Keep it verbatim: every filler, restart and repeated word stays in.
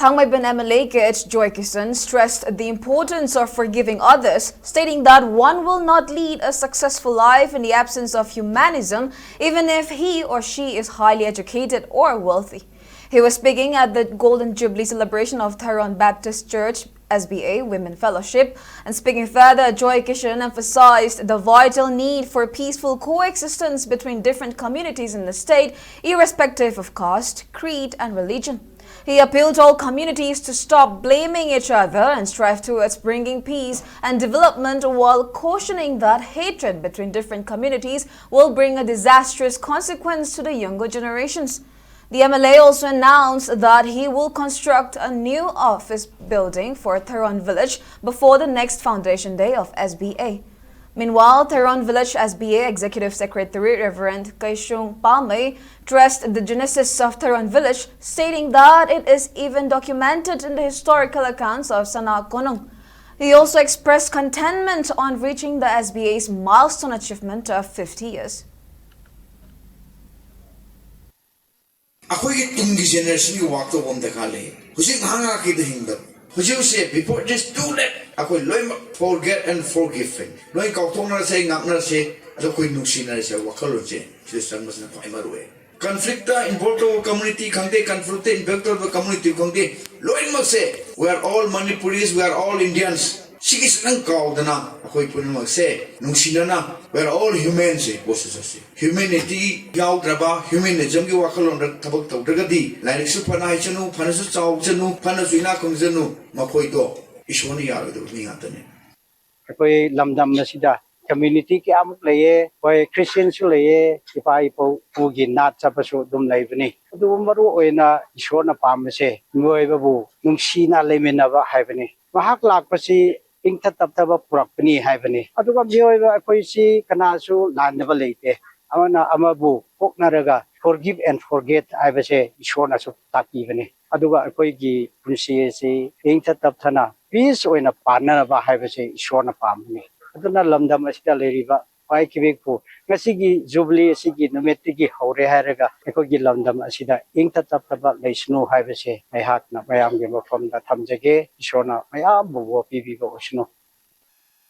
Pangmeiben M L A Kech Joy Kishan stressed the importance of forgiving others, stating that one will not lead a successful life in the absence of humanism, even if he or she is highly educated or wealthy. He was speaking at the Golden Jubilee celebration of Theron Baptist Church, S B A Women Fellowship, and speaking further, Joy Kishan emphasized the vital need for peaceful coexistence between different communities in the state, irrespective of caste, creed, and religion. He appealed to all communities to stop blaming each other and strive towards bringing peace and development, while cautioning that hatred between different communities will bring a disastrous consequence to the younger generations. The M L A also announced that he will construct a new office building for Theron village before the next foundation day of S B A. Meanwhile, Theron Village S B A Executive Secretary Reverend Kaishung Pamei stressed the genesis of Theron Village, stating that it is even documented in the historical accounts of Sana Konung. He also expressed contentment on reaching the S B A's milestone achievement of fifty years. ꯑꯩꯈꯣꯏꯒꯤ ꯇꯨꯡꯒꯤ ꯖꯦꯅꯦꯔꯦꯁꯟꯒꯤ ꯋꯥꯛ ꯇꯧꯕ ꯑꯃ ꯗꯔꯀꯥꯔ ꯂꯩ꯫ ꯍꯧꯖꯤꯛ ꯉꯥꯏꯍꯥꯛ ꯉꯥꯏꯍꯥꯛꯀꯤꯗ ꯍꯤꯡꯗꯕ꯫ ꯍꯧꯖꯤꯛ ꯍꯧꯖꯤꯛ, before it is too late, ꯑꯩꯈꯣꯏ ꯂꯣꯏꯅꯃꯛ forget and forgive, ꯂꯣꯏ ꯀꯥꯎꯊꯣꯛꯅꯔꯁꯦ, ꯉꯥꯛꯅꯔꯁꯦ, ꯑꯗꯣ ꯑꯩꯈꯣꯏ ꯅꯨꯡꯁꯤꯅꯔꯁꯦ꯫ ꯋꯥꯈꯜꯂꯣꯟꯁꯦ ꯁꯤꯗ ꯆꯪꯕꯁꯤꯅ ꯈ꯭ꯋꯥꯏ ꯃꯔꯨ ꯑꯣꯏ꯫ ꯀꯟꯐ꯭ꯂꯤꯛꯇ ꯏꯟꯚꯣꯜꯕ ꯇꯧꯕ ꯀꯝꯃꯨꯅꯤꯇꯤ ꯈꯪꯗꯦ, ꯀꯟꯐ꯭ꯂꯤꯛꯇ ꯏꯟꯚꯣꯜꯕ ꯇꯧꯕ ꯀꯝꯃꯨꯅꯤꯇꯤ ꯈꯪꯗꯦ, ꯂꯣꯏꯅꯃꯛꯁꯦ, we are all Manipuris, we are all Indians, ꯁꯤꯒꯤꯁꯤꯗꯪ ꯀꯥꯎꯗꯅ ꯑꯩꯈꯣꯏ ꯄꯨꯝꯅꯃꯛꯁꯦ ꯅꯨꯡꯁꯤꯅꯅ, we are all humans ꯁꯦ ꯄꯣꯠꯁꯦ ꯆꯠꯁꯤ꯫ ꯍ꯭ꯌꯨꯃꯦꯅꯤꯇꯤ ꯌꯥꯎꯗ꯭ꯔꯕ, ꯍ꯭ꯌꯨꯃꯦꯅꯤꯖꯝꯒꯤ ꯋꯥꯈꯜꯂꯣꯟꯗ ꯊꯕꯛ ꯇꯧꯗ꯭ꯔꯒꯗꯤ, ꯂꯥꯏꯔꯤꯛꯁꯨ ꯐꯅ ꯍꯩꯁꯅꯨ, ꯐꯅꯁꯨ ꯆꯥꯎꯁꯅꯨ, ꯐꯅꯁꯨ ꯏꯅꯥꯛ ꯈꯨꯟꯁꯅꯨ, ꯃꯈꯣꯏꯗꯣ ꯏꯁꯣꯔꯅ ꯌꯥꯔꯣꯏꯗꯕ ꯃꯤ ꯉꯥꯛꯇꯅꯤ꯫ ꯑꯩꯈꯣꯏ ꯂꯝꯗꯝ ꯑꯁꯤꯗ ꯀꯝꯃ꯭ꯌꯨꯅꯤꯇꯤ ꯀꯌꯥꯃꯨꯛ ꯂꯩꯌꯦ꯫ ꯑꯩꯈꯣꯏ ꯈ꯭ꯔꯤꯁꯇꯤꯌꯟꯁꯨ ꯂꯩꯌꯦ, ꯏꯄꯥ ꯏꯄꯨꯒꯤ ꯅꯥꯠ ꯆꯠꯄꯁꯨ ꯑꯗꯨꯝ ꯂꯩꯕꯅꯤ꯫ ꯑꯗꯨꯕꯨ ꯃꯔꯨ ꯑꯣꯏꯅ ꯏꯁꯣꯔꯅ ꯄꯥꯝꯕꯁꯦ ꯃꯤꯑꯣꯏꯕꯕꯨ ꯅꯨꯡꯁꯤꯅ ꯂꯩꯃꯤꯟꯅꯕ ꯍꯥꯏꯕꯅꯤ꯫ ꯃꯍꯥꯛ ꯂꯥꯛꯄꯁꯤ ꯏꯪꯊ ꯇꯞꯊꯕ ꯄꯨꯔꯛꯄꯅꯤ ꯍꯥꯏꯕꯅꯤ꯫ ꯑꯗꯨꯒ ꯃꯤꯑꯣꯏꯕ ꯑꯩꯈꯣꯏꯁꯤ ꯀꯅꯥꯁꯨ ꯂꯥꯟꯗꯕ ꯂꯩꯇꯦ꯫ ꯑꯃꯅ ꯑꯃꯕꯨ ꯀꯣꯛꯅꯔꯒ forgive and forget ꯍꯥꯏꯕꯁꯦ ꯏꯁꯣꯔꯅꯁꯨ ꯇꯥꯛꯄꯤꯕꯅꯤ꯫ ꯑꯗꯨꯒ ꯑꯩꯈꯣꯏꯒꯤ ꯄꯨꯟꯁꯤ ꯑꯁꯤ ꯏꯪꯊ ꯇꯞꯊꯅ ꯄꯤꯁ ꯑꯣꯏꯅ ꯄꯥꯟꯅꯅꯕ ꯍꯥꯏꯕꯁꯦ ꯏꯁꯣꯔꯅ ꯄꯥꯝꯕꯅꯤ꯫ ꯑꯗꯨꯅ ꯂꯝꯗꯝ ꯑꯁꯤꯗ ꯂꯩꯔꯤꯕ ꯄꯥꯏꯈꯤꯕꯒꯤ ꯉꯁꯤꯒꯤ ꯖꯨꯕꯤꯂꯤ ꯑꯁꯤꯒꯤ ꯅꯨꯃꯤꯠꯇꯒꯤ ꯍꯧꯔꯦ ꯍꯥꯏꯔꯒ ꯑꯩꯈꯣꯏꯒꯤ ꯂꯝꯗꯝ ꯑꯁꯤꯗ ꯏꯪ ꯇꯞ ꯇꯞꯇꯕ ꯂꯩꯁꯅꯨ ꯍꯥꯏꯕꯁꯦ ꯑꯩꯍꯥꯛꯅ ꯃꯌꯥꯝꯒꯤ ꯃꯐꯝꯗ ꯊꯝꯖꯒꯦ꯫ ꯏꯁꯣꯔꯅ ꯃꯌꯥꯝꯕꯨ ꯕꯣꯔ ꯄꯤꯕꯤꯕ ꯑꯣꯏꯁꯅꯨ꯫